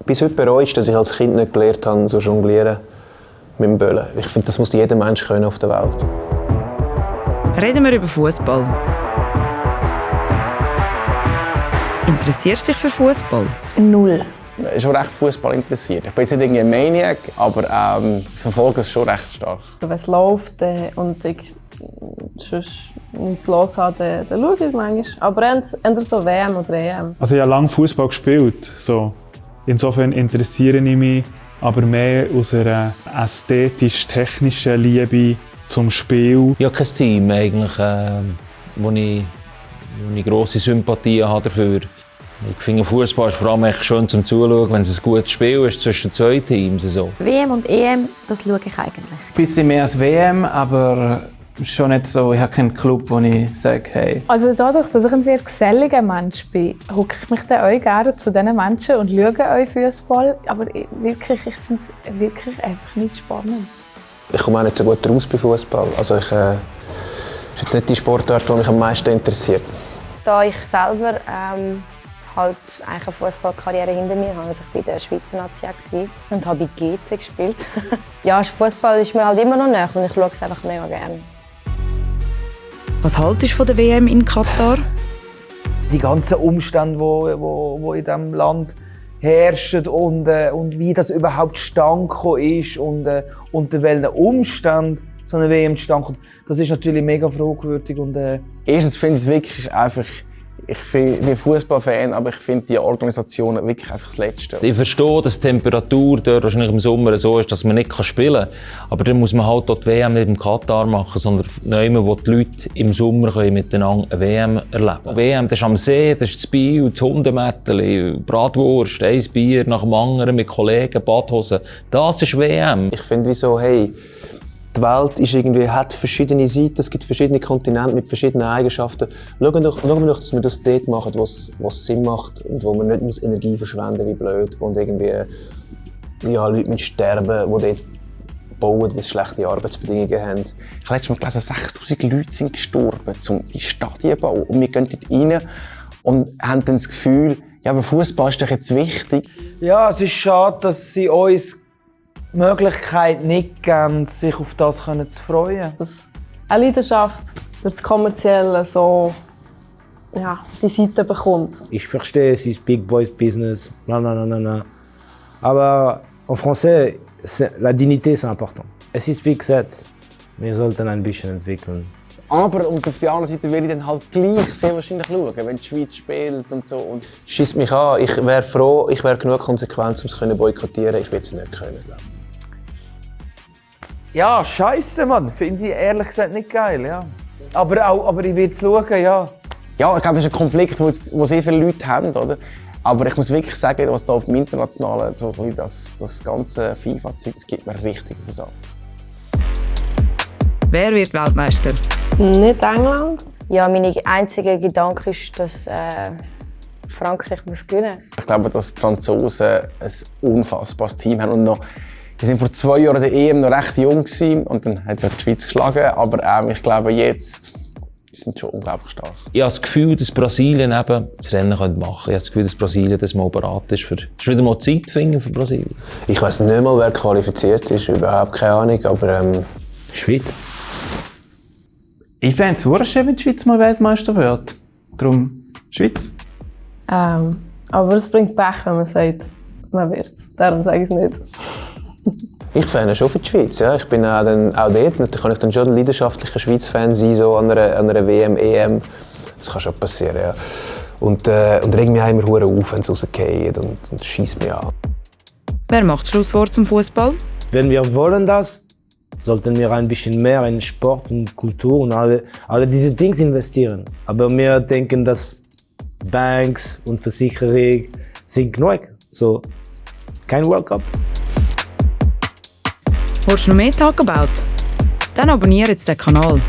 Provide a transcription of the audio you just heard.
bis heute bereue ich, dass ich als Kind nicht gelernt habe, so jonglieren mit dem Böllen. Ich finde, das muss jeder Mensch können auf der Welt. Reden wir über Fußball. Interessierst du dich für Fußball? 0. Ich bin schon recht Fußball interessiert. Ich bin jetzt nicht irgendwie ein Maniac, aber ich verfolge es schon recht stark. Wenn es läuft und ich sonst nichts los habe, dann schaue ich es manchmal. Aber entweder so WM oder EM. Also ich habe lange Fußball gespielt. So. Insofern interessiere ich mich aber mehr aus einer ästhetisch-technischen Liebe zum Spiel. Ich habe kein Team, eigentlich, wo ich grosse Sympathien habe dafür. Ich finde, Fußball ist vor allem schön zum Zuschauen, wenn es ein gutes Spiel ist zwischen zwei Teams. So. WM und EM, das schaue ich eigentlich. Ein bisschen mehr als WM, aber schon nicht so. Ich habe keinen Club, wo ich sage, hey. Also dadurch, dass ich ein sehr geselliger Mensch bin, hocke ich mich dann auch gerne zu diesen Menschen und schaue euch Fußball. Aber ich finde es wirklich einfach nicht spannend. Ich komme auch nicht so gut raus bei Fußball. Also ist jetzt nicht die Sportart, die mich am meisten interessiert. Da ich selber halt eine Fußballkarriere hinter mir habe, also ich war bei der Schweizer Nazi und habe bei GC gespielt. Ja, Fußball ist mir halt immer noch näher und ich schaue es einfach mega gerne. Was haltest du von der WM in Katar? Die ganzen Umstände, die in diesem Land herrschen und wie das überhaupt zustande gekommen ist und unter welchen Umständen so eine WM zustande kommt, das ist natürlich mega fragwürdig. Erstens finde ich es wirklich einfach, ich bin Fußballfan, aber ich finde die Organisationen wirklich einfach das Letzte. Ich verstehe, dass die Temperatur dort wahrscheinlich im Sommer so ist, dass man nicht spielen kann. Aber dann muss man halt auch die WM nicht im Katar machen, sondern nehmen, wo die Leute im Sommer miteinander eine WM erleben können. WM, das ist am See, das ist das Biel, das Hundemätteli, Bratwurst, ein Bier nach dem anderen mit Kollegen, Badhosen. Das ist WM. Ich finde wieso, hey, die Welt ist hat verschiedene Seiten, es gibt verschiedene Kontinente mit verschiedenen Eigenschaften. Schauen wir doch, dass wir das dort machen, wo es Sinn macht und wo man nicht Energie verschwenden muss, wie blöd. Und irgendwie Leute müssen sterben, die dort bauen, weil sie schlechte Arbeitsbedingungen haben. Ich habe letztes Mal gelesen, 6000 Leute sind gestorben, um die Stadien zu bauen. Und wir gehen dort rein und haben dann das Gefühl, ja, aber Fußball ist doch jetzt wichtig. Ja, es ist schade, dass sie uns die Möglichkeit nicht geben, sich auf das zu freuen. Dass eine Leidenschaft durch das Kommerzielle so die Seite bekommt. Ich verstehe, es ist Big Boys Business, blablabla. Aber en français, la dignité ist important. Es ist wie gesagt, wir sollten ein bisschen entwickeln. Aber und auf der anderen Seite will ich dann halt gleich sehr wahrscheinlich schauen, wenn die Schweiz spielt und so. Und schiesst mich an, ich wäre froh, ich wäre genug konsequent, um es zu boykottieren. Ich will es nicht können, glaube ich. Ja, scheisse, Mann. Finde ich ehrlich gesagt nicht geil, ja. Aber ich will es schauen, ja. Ja, ich glaube, es ist ein Konflikt, wo sehr viele Leute haben, oder? Aber ich muss wirklich sagen, was da auf dem Internationalen, so das ganze FIFA-Zeug, das gibt mir richtig auf den Sack. Wer wird Weltmeister? Nicht England. Ja, mein einziger Gedanke ist, dass Frankreich gewinnen muss. Ich glaube, dass die Franzosen ein unfassbares Team haben. Und noch, die waren vor 2 Jahren der EM noch recht jung gewesen, und dann hat sie die Schweiz geschlagen. Aber ich glaube, jetzt die sind schon unglaublich stark. Ich habe das Gefühl, dass Brasilien eben das Rennen machen könnte. Ich habe das Gefühl, dass Brasilien das mal bereit ist. Ist wieder mal Zeit finden für Brasilien? Ich weiss nicht mal, wer qualifiziert ist. Überhaupt keine Ahnung. Aber Schweiz. Ich fände es super schön, wenn die Schweiz mal Weltmeister wird. Darum Schweiz. Aber es bringt Pech, wenn man sagt, man wird es. Darum sage ich es nicht. Ich fände schon für die Schweiz. Ja. Ich bin auch dort. Natürlich kann ich dann schon ein leidenschaftlicher Schweiz-Fan sein, so an einer WM, EM. Das kann schon passieren. Ja. Und regt mich auch immer auf, wenn es rausgeht und schießt mich an. Wer macht Schlusswort zum Fußball? Wenn wir wollen das, sollten wir ein bisschen mehr in Sport und Kultur und alle diese Dinge investieren. Aber wir denken, dass Banks und Versicherung sind genug. So, kein World Cup. Willst du noch mehr Talk About? Dann abonniere jetzt den Kanal.